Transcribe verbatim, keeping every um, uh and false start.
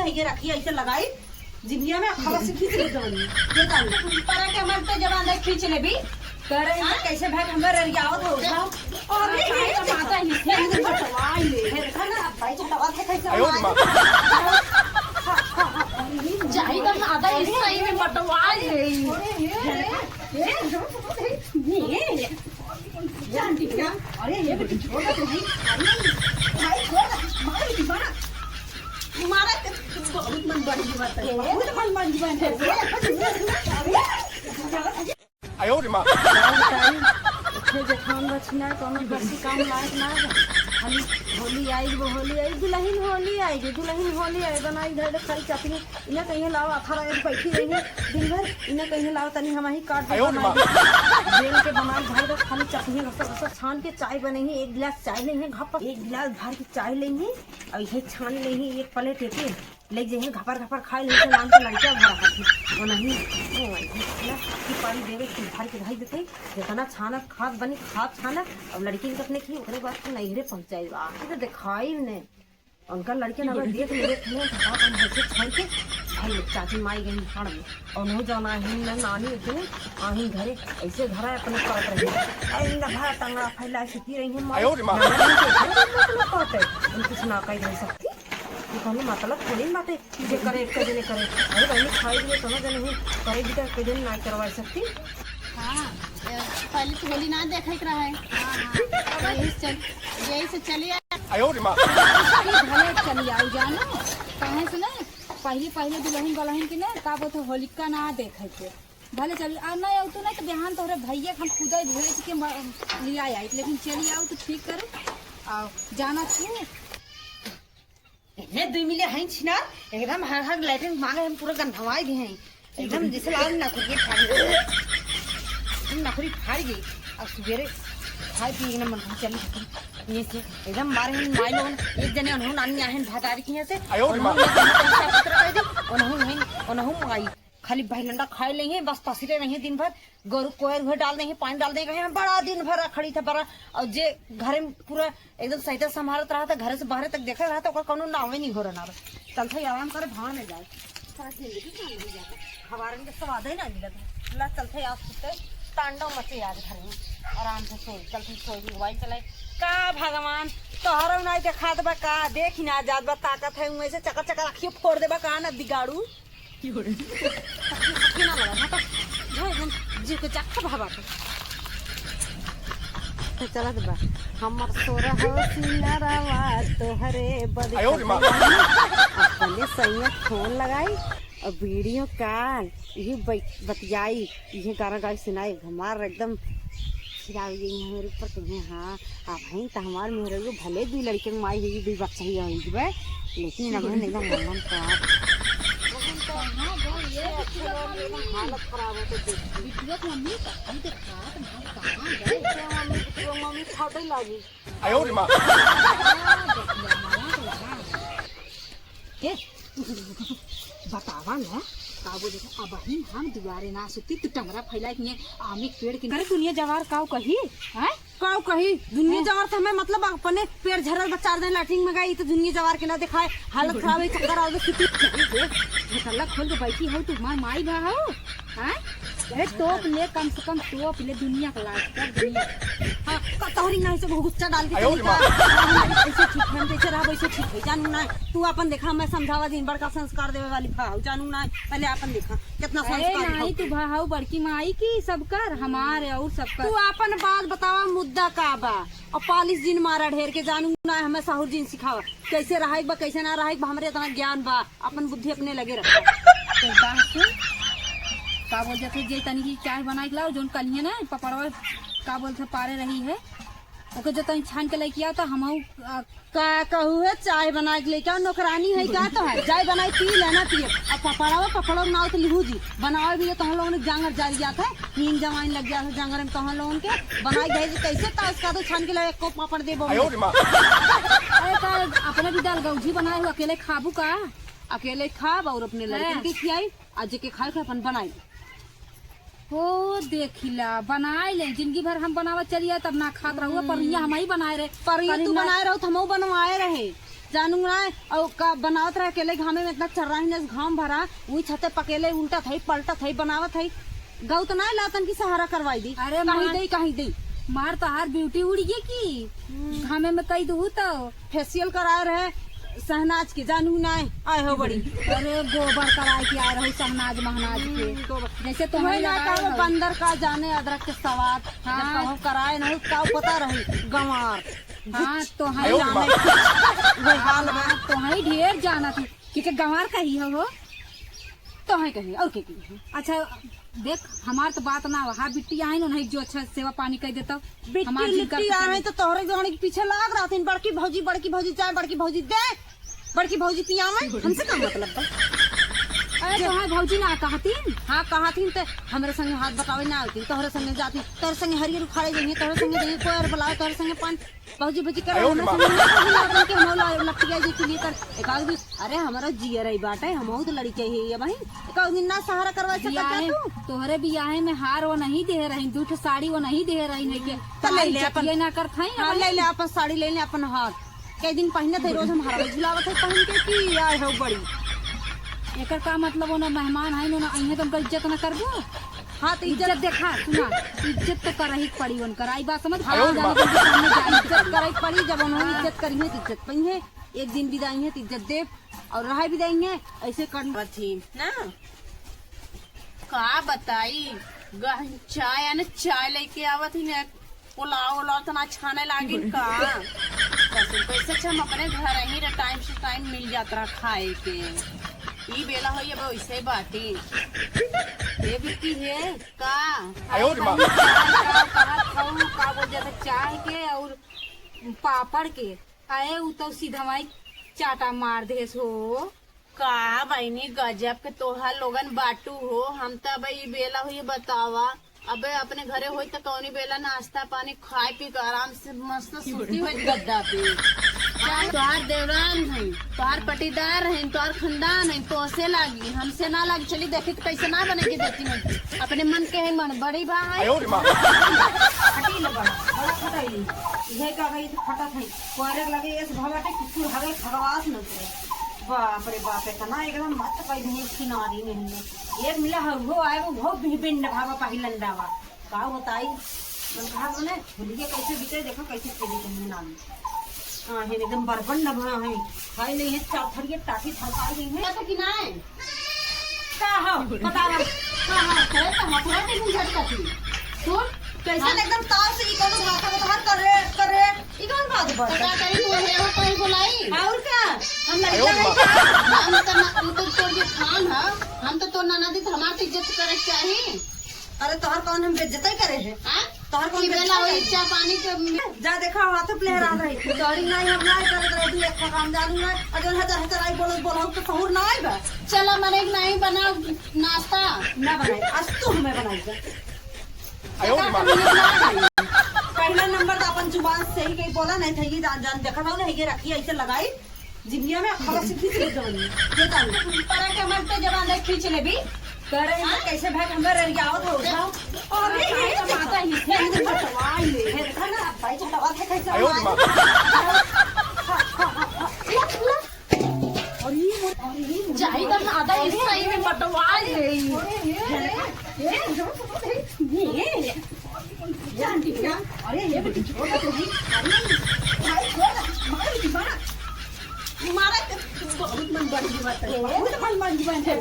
ये रखी ऐसे लगाई, जिभिया में खबर से खींच ले जवानी। ये जान। तोरा के मन पे जवान है, खींच ले भी। करे हाँ? कैसे भाई हमर अरियावत हो? हाँ? अरे, ये तो माता ही है, ये तो बटवाई ले। ये देखा ना, भाई, झटवा से कैसे आयो रे माँ। जाई तो माता ही सही में बटवाई ले। ये, ये, ये, ये, ये, अरे, ये बेटी, छोड़ दे भाई। अरे, भाई, छोड़ दे। मार, मार। मारा के बहुत मन बढ़ गई बात है। बहुत मन बढ़ गई बात है। आयो रे माँ। का बताई, इतने जेठान बा छिनार, कौनो घर से काम लायक ना है। खाली होली आई, वो होली आई, दुलहिन होली आई, दुलहिन होली आई, बनाई धर दे खाली चटनी। इन्हें कहिए लाओ, आथा रहे बैठी रही दिन भर, इन्हें कहिए लाओ तनी हम ही काट दे, आयो रे माँ। बेल के बनाई धर दे, खाली चटनी घसर घसर छान के चाय बने ही, एक गिलास चाय लेंगे घप, एक गिलास भर के चाय लेंगे, और ये छान लेंगे एक प्लेट एक। ले जइहन घपर घपर खाए, लेके नाम के लड़का भरा हाथी। वो नहीं, वो आई है ना, कि पानी देवे, कि भर के धई देते, जितना छानत खात बनी, खात छानत, अब लड़की के अपने की, ओकरे बाद तो नैहरे पहुँच जाए, आखिर तो दिखाई ने। उनका लड़के ना देख ले, देख ले, धपा हम ऐसे छोड़ के, भाई चाची माई गई हड़ में। और नहीं जाना है ना नानी इतने, आही घरे, ऐसे घर है अपने करत रही। ऐ ना भाई टंगड़ा फैला सुती रही है माई। आयो रे माँ। ना, ना, ना, ना, ना, ना, ना, कुछ ना कही नहीं सकती। ये कौनो मतलब थोड़ी ना बाटे, जे करे एक जने करे। अरे बहनी, खाई भी कहाँ जने ही, करे भी तो एक जने ना करवा सकती। हाँ, ए, पहले तो होली ना देखे के रहा है। हाँ, हाँ। यही से चल, यही से चली आ। आयो रे माँ। भले चली आऊ जानो, काहे से ना, पहले, पहले दुलहिन बलहिन के ना, का बोलते होलिका ना देखे के। भले चली, आ ना आऊ तो ना, तो बिहान तोहरे भैया के हम खुदे भेज के म-, लिया आई, लेकिन चली आऊ तो ठीक करू। आ, जाना तू। इतने दुई मिले हैं छिनार, एकदम हर, हर लैट्रिन मांगे हम पूरा गंधवाई दिए हैं। एकदम जैसे लाल नखुरी फाड़ गई। एकदम नखुरी फाड़ गई। अब सुबेरे खाए पिए एकदम मन चली थी। ये से एकदम मारे हैं माई लोगन, एक जने उन्होंने नानी आए हैं भतारी की यहाँ से। आयो रे माँ। उन्होंने साफ सुथरा कर दी, उन्होंने, उन्होंने माई खाली भैलंडा खाए लेंगे, बस पसीरे रहिए दिन भर। गोरू कोयर हुए डाल देंगे, पानी डाल देंगे, हम बड़ा दिन भर खड़ी था बड़ा। और जे घरे में पूरा एकदम सहिता संभालत रहा था, घरे से बाहरे तक देखत रहा था, ओकर कौनो नावे नहीं हो रहा ना। चल थे आराम करे, भाड़ में जाए। साथ में लेके काम हो जाता। हमारन के स्वाद ही ना मिलत है। ला चल थे आज सुते, तांडव मचे आज घर में। आराम से सोई, चल थे सोई, मोबाइल चलाए। का भगवान, तोहरा नहीं देखात बा का? देख ही ना जात बा, ताकत है, उहें से चकर चकर आँखियों फोड़ देबा का ना दिगाड़ू? की हो रे? की ना लगा, हटा। जो एकदम जीव के चक्का भावा के। तो चलत बा, हमर सोरह सिंगरवा तोहरे बद आयो रे माँ। अपने सैया फोन लगाई और वीडियो कॉल, ये बै-, बतियाई, ये गाना गाई सुनाई, हमार एकदम खिलाव ये हमरे ऊपर तुम्हें, हाँ। अब हैं तो हमार मेहररू भले दुई लड़के के माई हुई, दुई बच्चा ही हुई बे, लेकिन अब हम एकदम मन खराब। हालत खराब हो तो देख। बिटिया के मम्मी का, हम तो खात ना कहाँ गए? बिटिया मम्मी, बिटिया मम्मी फाटे लागी। आयो रे माँ। हाँ, देख लिया, मजाक लगा। ए, बतावा ना, का बोले, अबहिन हम दुआरे ना सुती, तू टंगरा फैला के आम के पेड़ के, अरे दुनिया जवार काऊ कही, हैं? काऊ कही, दुनिया हैं? जवार से हमें मतलब, अपने पेड़ झरल बा, चार दिन लैट्रिन में गई, तो दुनिया जवार के ना दिखाए, हालत खराब है, चक्कर आ गए, सुती। ये, ये, ये गला खोल के बैठी हो, तू माँ, माई बा हो, हैं? अरे तोप ले, कम से कम तोप ले, दुनिया का लाज कर, दुनिया। हाँ, क-, तोहरी ना ऐसे गुस्सा डाल के आयो चली रे का? माँ। हाँ, हम ऐसे ठीक है, हम जैसे रहब वैसे ठीक है, जानू ना। तू अपन देखा, मैं समझावा दिन बड़का संस्कार देवे वाली भाव, जानू ना। पहले अपन देखा, कितना अरे संस्कार नहीं, तू भाव बड़की माई की सब कर, हमारे और सब कर। तू अपन बात बतावा, मुद्दा का बा? और पालिश जिन मारा ढेर के, जानू ना, हमें साहुर जिन सिखावा, कैसे रहे बा, कैसे ना रहे बा, हमरे इतना ज्ञान बा। अपन बुद्धि अपने लगे रखा। तो बात सुन, का बोल जाते, जे तनी की चाय बना के लाओ, जोन कलिए ना पपड़वा, का बोलते, पारे रही है, ओके जो तनी छान के लेके आओ, तो हम, आ, का कहू है, चाय बना के लेके आओ, नौकरानी है का? तो है, चाय बनाई पी लेना पिए, अब पपड़वा, पपड़वा बनाओ तो लिहू जी, बनाओ भी तो हम लोगों ने जांगर जारी जाता है, नींद जवाइन लग जाता है जांगर में, तो हम लोगों के बनाई गए कैसे ताश का तो छान के लाओ, एक को पापड़ देबो। आयो रे माँ। अरे का अपने भी दाल गौजी बनाए हो, अकेले खाबू का? अकेले खाब और अपने लड़कन हैं। के खियाई, आ जेके खाए के अपन बनाई। हो देखिला, बनाए ले, जिंदगी भर हम बनावत चली आए, तब ना खात रहुआ, हम्म। पर हियाँ हम ही बनाए रहे। पर हियाँ पर तू ना बनाए रहो, तो हमहू बनवाए रहे। जानू ना, और का बनावत रहे अकेले घामे में, इतना चर्राही नस घाम भरा, वही छते पकेले उल्टत है, पलटत है, बनावत है। गौ तो ना लातन की सहारा करवाई दी। अरे कहीं मार दे, कहीं दे। मार तोहार ब्यूटी उड़ी गई की? हम्म। घामे में कई दू तो। फेशियल कराए रहे शहनाज के, जानू ना आए हो बड़ी। अरे गोबर कराए के आए रहे शहनाज महनाज के। हम्म, गोबर। जैसे तुम्हें तुम्हें ना लगाए कहो रहे। बंदर का जाने अदरक के सवाद। हाँ। जब कहो कराए नहीं, का पता रही गंवार। हाँ, तो है आयो जाने। माँ। वही हाल बा। हाँ, तो है ढेर जाना थी। कि के गंवार कही हो, हो? तो है कही, और के कही हो? अच्छा, देख, हमार तो बात ना हुआ। हाँ, बिट्टी आइन, उन्हें जो अच्छा सेवा पानी कर देता। बिट्टी हमार जिनका लिट्टी पता आए नहीं। तो तोहरे जवानी के पीछे लाग रहा थी, बड़की भौजी, बड़की भौजी, चाय बड़की भौजी दे, बड़की भौजी पियावे, हमसे का मतलब बा? अरे, जे तोहार भौजी ना कहतीन? हाँ, कहतीन ते हमरे संगे हाथ बटावे ना आती, तोहरे संगे जाती, तोहरे संगे हरियर उखाड़े जाइए, तोहरे संगे जाइए, कोयर बुलावे, तोहरे संगे पान, भौजी, भौजी करे, आयो हमरे माँ। संगे ना कभी ना बन के हम ला-, लपटिया जी के लिए कर, एक आध भी, अरे, हमारा जिया रही बाटे, हम बहुत लड़ी चाहिए ये भाई, एक आध दिन ना सहारा करवा सकत बियाहे, तू? तोहरे बियाहे में हार वो नहीं दे रही, दू ठो साड़ी वो नहीं दे रही, नहीं के, तो ले ले अपन, ये ना कर खाई ना हाँ, भाई। ले ले अपन साड़ी, ले ले अपन हार। कई दिन पहिने थे, रोज हम हरवा झुलावत है पहिन के कि आए हो बड़ी। एकर का मतलब, ओना मेहमान है, ओना अइहे तो उनकर इज्जत ना करबो? हाँ, तो इज्जत इज्जत देखा, सुना, इज्जत तो करही के पड़ी उनकर। आई बात समझ? आयो हाँ, माँ। जाना उनके सामने जाए के इज्जत पड़ी। करही के पड़ी, जब उन्होंने हाँ। इज्जत करी है, तो इज्जत पइहे। एक दिन बिदाई है, तो इज्जत देब, और रहे बिदाई है, ऐसे कर। बथी ना, का बताई, गहन चाय, अने चाय लेके आवत ही ना, पुलाव उलाव तना छाने लागिन का? बस, पैसे अच्छा हम अपने घर ही रह, टाइम से टाइम मिल जात रहा खाए के। ई बेला होई अब वैसे बाटी। ए बिट्टी है का? आयो रे माँ। का, का, का, का बोल जाता चाय के और पापड़ के। आए उ तो सीधा माई चाटा मार देस हो। का बहिनी, गजब के तोहार लोगन बाटू हो। हम त अब ई बेला हुई बतावा, अबे अपने घरे होई त कौनी बेला नाश्ता पानी खाए पी के आराम से मस्त सूती होई गद्दा पे। हाँ, तोहार देवरान है, तोहार पटीदार है, तोहार खानदान है, तोसे लागी, हमसे ना लागी। चली देखी त कैसे ना बने के देती मैं। अपने मन के है मन बड़ी बा है। आयो रे माँ। फटी ले बड़ा, बड़ा फटाई। ये का भाई फटा था। कुआरे के लगे ऐसे भावा के कुकुर हगल खगवास न करे। बाप रे बाप, इतना एकदम मत कह दी किनारी नहीं है। एक मिला है, वो आए, वो बहुत भी बिंड भावा पहिलन डावा। का बताई? मन कहा तो ने, भूलिए कैसे बीते, देखो कैसे खेली के नाम। हाँ, है एकदम बरबंड भा है। खाई नहीं है, चार थरिए टाटी थरकाई नहीं है। क्या तो किनाए? का हो? बतावा। का हो? अरे, तो हथवा के मुंह झटकती। सुन, कैसन हाँ। एकदम ताव से ई कौनो भाषा में तोहार करे, करे, ई कौन बात बा? तो का करी, तू है, वो कोई बुलाई? और का? हम लड़का आयो है माँ। का? हम तो ना, हम तो तोर जेठान ह, हम तो तोर ननद ही, तो हमार तो इज्जत करे के चाही। अरे, तोहार कौन हम बेइज्जत करे है? हाँ? तोहर कौन ई बेला बेचता होई है? चाह पानी के में जा देखा, हाथ पे लहरा रही। तोहरी नाई हम नाई करत रहे, तू एक काम जानू ना। और जौन हतर हतर आई बोलो, बोलो तो सहूर ना आई बा। चला मने के नाई बना नाश्ता। ना बनाई, आज तू हमें बनाई जा। आयो रे माँ। पहला नंबर तो अपन जुबान से ही कहीं बोला नहीं था, ये जान जान देखा था ना, ये रखी ऐसे लगाई। जिंदगिया में खबर से खींच ले जवानी। ये जान ले। पर के मन पे जवान ले खींच ले भी। करे हम कैसे भाग हमर अरियावत हो उठाओ। अरे, अरे, माता ही से। बटवाई ले। हे, देखा ना, अब भाई चटवा के कैसे आयो रे माँ। अरे, ये मोर, अरे, ये मोर। जाई तब ना आता, इस सही में बटवाई ले। अरे, ये, ये, ये, ये। जानती क्या? अरे, ये बेटी छोड़ दे भाई। अरे, भाई छोड़, मार बेटी, मार। मारा के बहुत मन बढ़ गया बाटे। बहुत मन बढ़ गया बाटे।